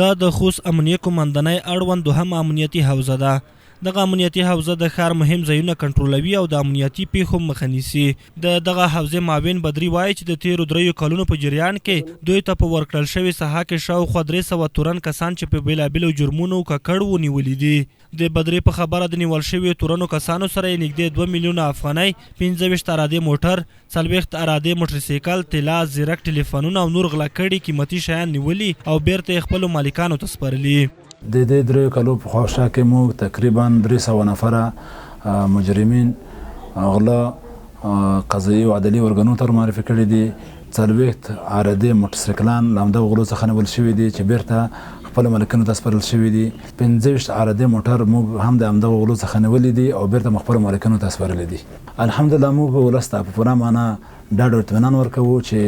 دا د خوست امنیه قوماندانۍ اړوند دوهمه امنیتي حوزه ده. دغه امنیتي حوزه د ښار مهم ځایونه کنټرولوي او د امنیتي پېښو مخه نیسي. د دغه حوزې معاون بدري وايي چې د تېرو درېیو کلونو په جریان کې دوی ته په ورکړل شوې ساحه کې شاوخوا 300 تورن کسان چې په بېلابېلو جرمونو ککړ وو، نیولي دي. د بدري په خبره د نیول شویو تورنو کسانو سره یې نږدې 2 میلیونه افغانۍ، 25 عرادې موټر، 40 عرادې موټرسایکل، طلا، ځیرک ټلیفونونه او نور غلا کړي قیمتي شیان نیولي او بیرته یې خپلو مالکانو ته سپارلي. د دې دریو کلو په خواوشا کې موږ تقریباً 300 نفره مجرمین، غله، قضایي او عدلي ارګانونو ته معرفي کړي دي. 40 عرادې موټرسایکلان له همدغو غلو څخه نیول شوي دي چې بیرته خپلو مالکینو ته سپارل شوي دي. 25 عرادې موټر موږ هم د همدغو غلو څخه نیولي دي او بیرته مو خپلو مالکینو ته سپارلي دي. الحمدلله موږ ولس ته په پوره معنا ډاډ او اطمینان ورکوو چې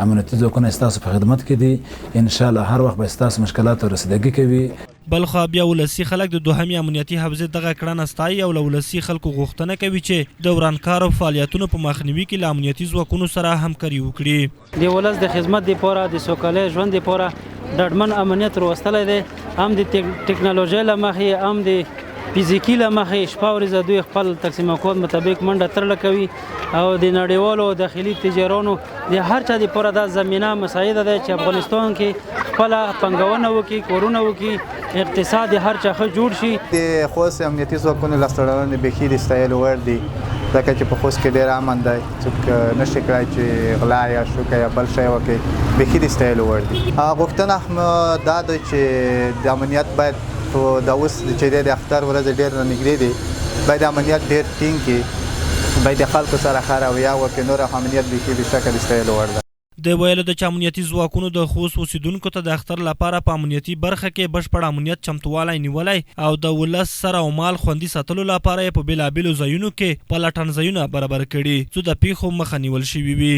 امنیتي ځواکونه ستاسو په خدمت کې دي، انشاءالله هر وخت به ستاسو مشکلاتو رسیدګي کوي. بلخوا بیا ولسي خلک د دوهمې امنیتي حوزې دغه کړنه ستایي او له ولسي خلکو غوښتنه کوي چې د ورانکارو فعالیتونو په مخنیوي کې له امنیتي ځواکونو سره همکاري وکړي. د ولس د خدمت لپاره، د سوکالۍ ژوند لپاره ډاډمن امنیت راوستلی دی، هم د ټکنالوژۍ له مخې هم د فزیکي له مخې. شپه ورځ دوی خپل تقسیم اوقات مطابق منډه ترړه کوي او د نړیوالو داخلي تجارانو د هر چا لپاره دا زمینه مساعده ده چې افغانستان کې خپله پانګونه وکړي، کورونه وکړي، اقتصاد هر چا ښه جوړ شي. د خوست امنیتي ځواکونو لاسته راوړنې بیخي د ستایلو وړ دي، ځکه چې په خوست کې ډېر امن دی، څوک نشي کړای چې غلا یا شوکه یا بل شی وکړي، بیخي د ستایلو وړ دي. غوښتنه دا ده چې د امنیت باید د اوس چې د اختر ورځې ډېر نږدې دي، باید امنیت ډېر ټینګ کړي، باید د خلکو سره ښه رویه وکړي، نور امنیت بیخي بېشکه د ستایلو وړ ده. د ویلو ده چې امنیتي ځواکونو د خوست اوسېدونکو ته د اختر لپاره په امنیتي برخه کې بشپړ امنیت چمتووالی نیولی او د ولس سر او مال خوندي ساتلو لپاره یې په بېلابېلو ځایونو کې پلټنځایونه برابر کړي، څو د پېښو مخه نیول شوې وي.